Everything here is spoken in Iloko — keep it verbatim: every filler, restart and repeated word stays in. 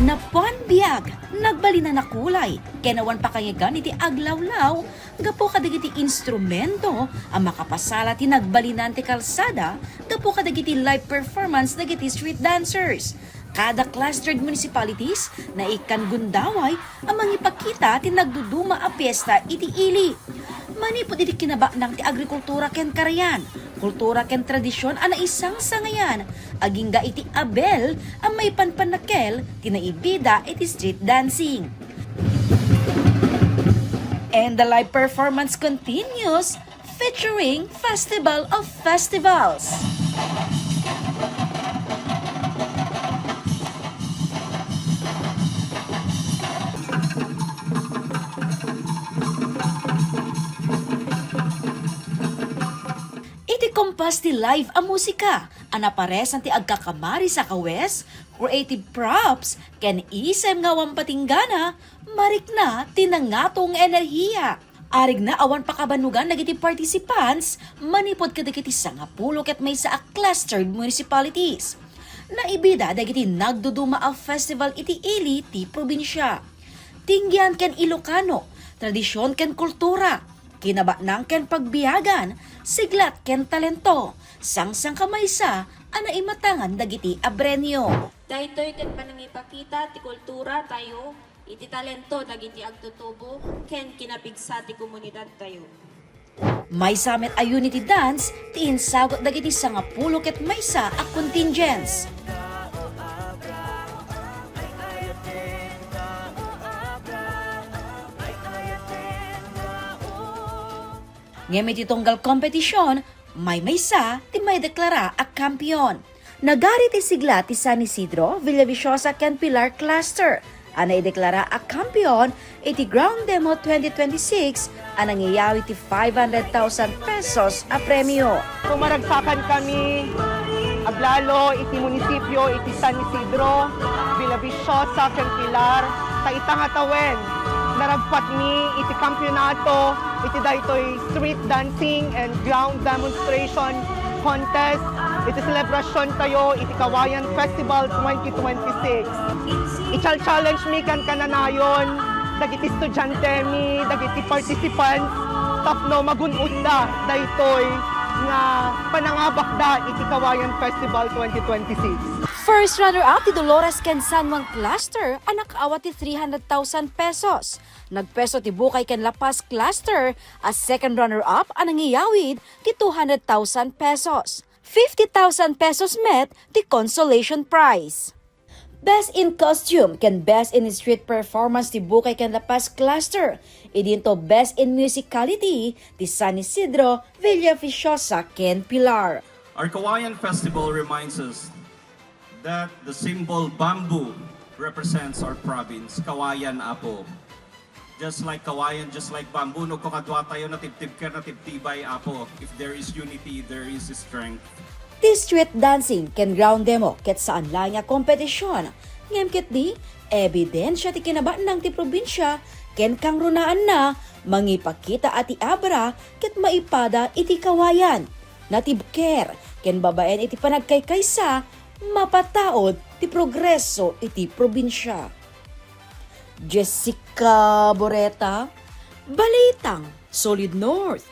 Napan biag, nagbalinan a kulay, ken awan pakangigan iti aglawlaw gapu kadagiti instrumento a makapasala ti nagbalinan ti kalsada gapu kadagiti live performance dagiti street dancers. Kada clustered municipalities, naikkan gundaway a mangipakita ti nagduduma a fiesta iti ili. Manipud iti kinabaknang ti agrikultura ken karayan, kultura ken tradisyon a naisangsangayan, agingga iti abel a maipanpanakel ti naibida iti street dancing. And the live performance continues, featuring Festival of Festivals. Iti kumpas ti live a musika a naparesan ti agkakamaris a kawes, creative props, ken isem nga awan patinggana, marikna ti nangato nga enerhiya. Arigna awan pakabanugan dagiti participants manipud kadagiti sangapulo ket maysa a clustered municipalities. Naibida dagiti nagduduma a festival iti ili ti probinsia. Tinggian ken Ilocano, tradisyon ken kultura, kinabaknang ken pagbiagan, siglat ken talento, sangsangkamaysa a naimatangan dagiti a premio. Daytoy ket panangipakita ti kultura tayo, iti talento dagiti agtutubo ken kinapigsa ti komunidad tayo. Maysa met a unity dance ti insagut dagiti sangapulo ket maysa a contingents. Ngem iti tunggal kompetisyon, maymaysa ti maideklara a kampiyon. Nagari ti sigla ti San Isidro, Villaviciosa ken Pilar Cluster a naideklara a kampiyon iti Ground Demo twenty twenty-six a nangiyawi ti five hundred thousand pesos a premio. Kumaragsakan kami aglalo iti munisipyo iti San Isidro, Villaviciosa ken Pilar, ta ita nga tawen, naragpatmi iti kampiyonato iti daytoy street dancing and ground demonstration contest iti selebrasion tayo iti Kawayan Festival twenty twenty-six. Ichal-challenge mi ken kananayon dagiti estudiante mi, dagiti participants, tapno magun-odda daytoy nga panangabakda iti Kawayan Festival twenty twenty-six. First runner-up ti Dolores ken San Juan Cluster a nakaawat ti three hundred thousand pesos. Nagpeso ti Bukay ken La Paz Cluster a second runner-up a nangiyawid ti two hundred thousand pesos. Fifty thousand pesos met ti consolation prize. Best in Costume ken Best in Street Performance ti Bukay ken La Paz Cluster, idinto Best in Musicality ti San Isidro, Villaviciosa ken Pilar. Our Kawayan Festival reminds us that the symbol bamboo represents our province, Kawayan, Apo. Just like kawayan, just like bamboo, no, kung kadua tayo natibtib ken natibtibay, Apo. If there is unity, there is strength. Ti street dancing ken ground demo ket saan laeng a kompetisyon, ngem ketdi, ebidensya ti kinabaknang ti probinsia ken kangrunaanna, mangipakita a ti abra ket maipada iti kawayan. Natibker ken babaen iti panagkaykaysa, mapataud ti progreso iti probinsia. Jessica Boreta, Balitang Solid North.